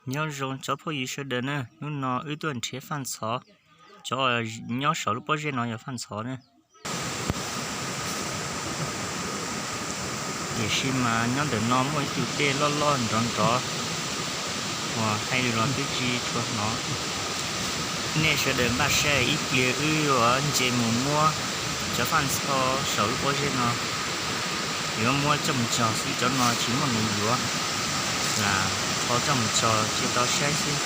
Nyob zoo cov phooj ywg sawv daws na, hnub no wb tuaj nrhiav faj ntxhov, cov nyob saum lub pob zeb no yog faj ntxhov na. Tiam sis mas nyob ntawm no muaj ib tug dej loj loj nrov nrov uas hais lus los twb tsis tshua hnov. Nej sawv daws npaj saib ib pliag wb yuav nce mus muab cov faj ntxhov saum lub pob zeb no, yuav muab coj mus tso xwb, cov no tsis muaj neeg yuav, lam thov coj mus tso cia tau saib xwb.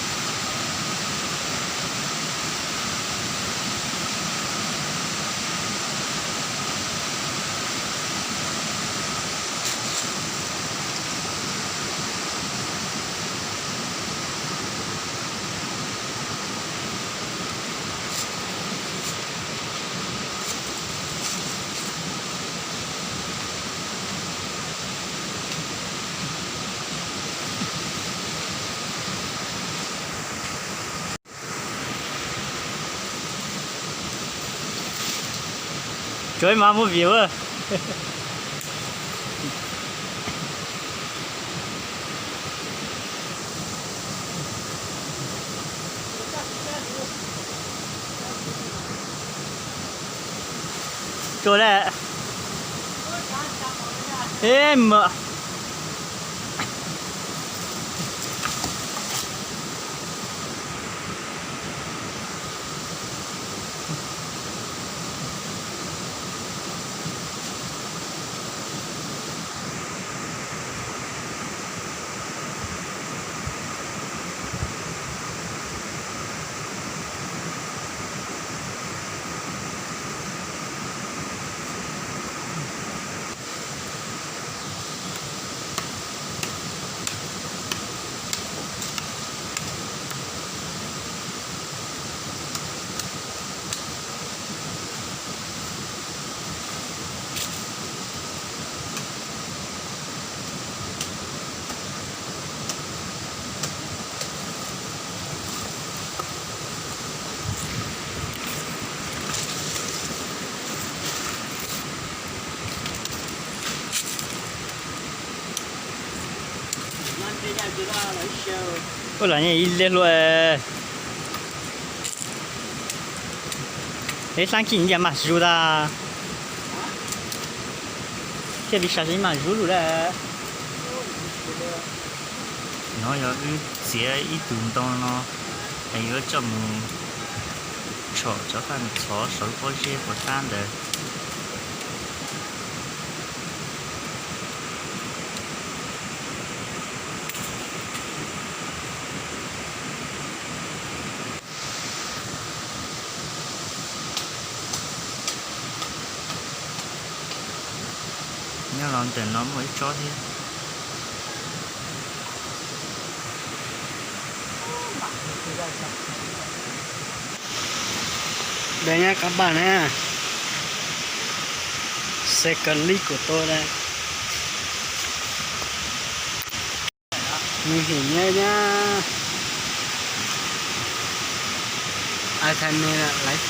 Tsuav mas movie a. Tsuav lawm. Eb, mas Ua, lam nyeej ib liag hlua. Ib leeg kis cas mam zus tas, thiaj li sam ib mam zus lawm. No yog wb txiav ib tug ntoo no es yuav coj mus tshom cov faj ntxhov saum lub pob zeb puas tab ntawd. Nyob los ntawm no muaj ib tsob thiab. Dej nyab kab npaj na, se ka lib kuv tuaj da. Nws him nyab nyab. Ai thaj me lawm.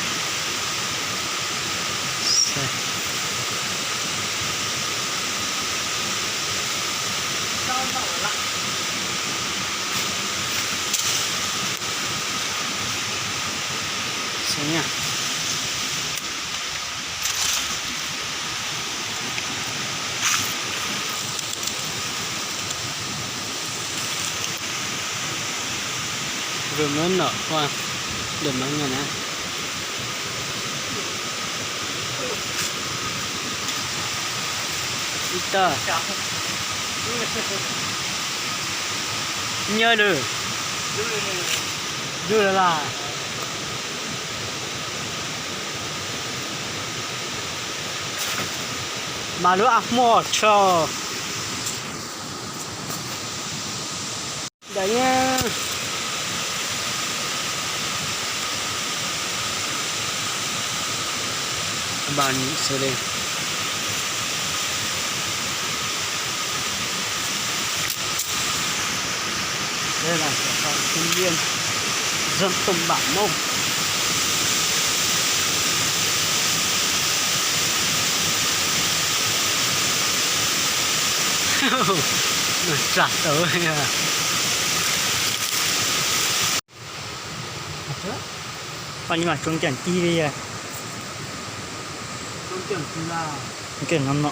Rau mab nom kua, rau mab na. Ib tag. Nyob lawm. Lub lawm las. Mas lub a hmo tso. Ntawd na. Ba nim xwb li. Đây là sản phẩm thiên nhiên, dân tộc bản Mông. Nó chặt tới kìa. Koj ni mas tso ncaws tig li. Ncaws no no.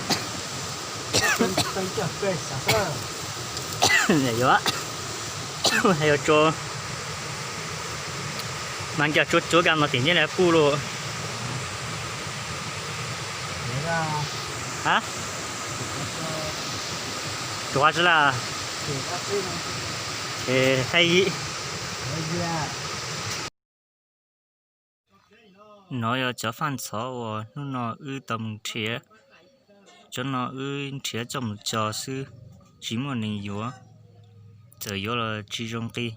Yuav, yuav tso, mas ncaws tsuav tsuav kas no tim ntiaj teb puj lawm. Ha? Tsuav tsi laj. Hais, no yog cov faj ntxhov uas hnub no wb tau mus nrhiav. Cov no wb nrhiav coj mus tso xwb, tsis muaj neeg yuav, txawm yuav los tsis zoo nqi.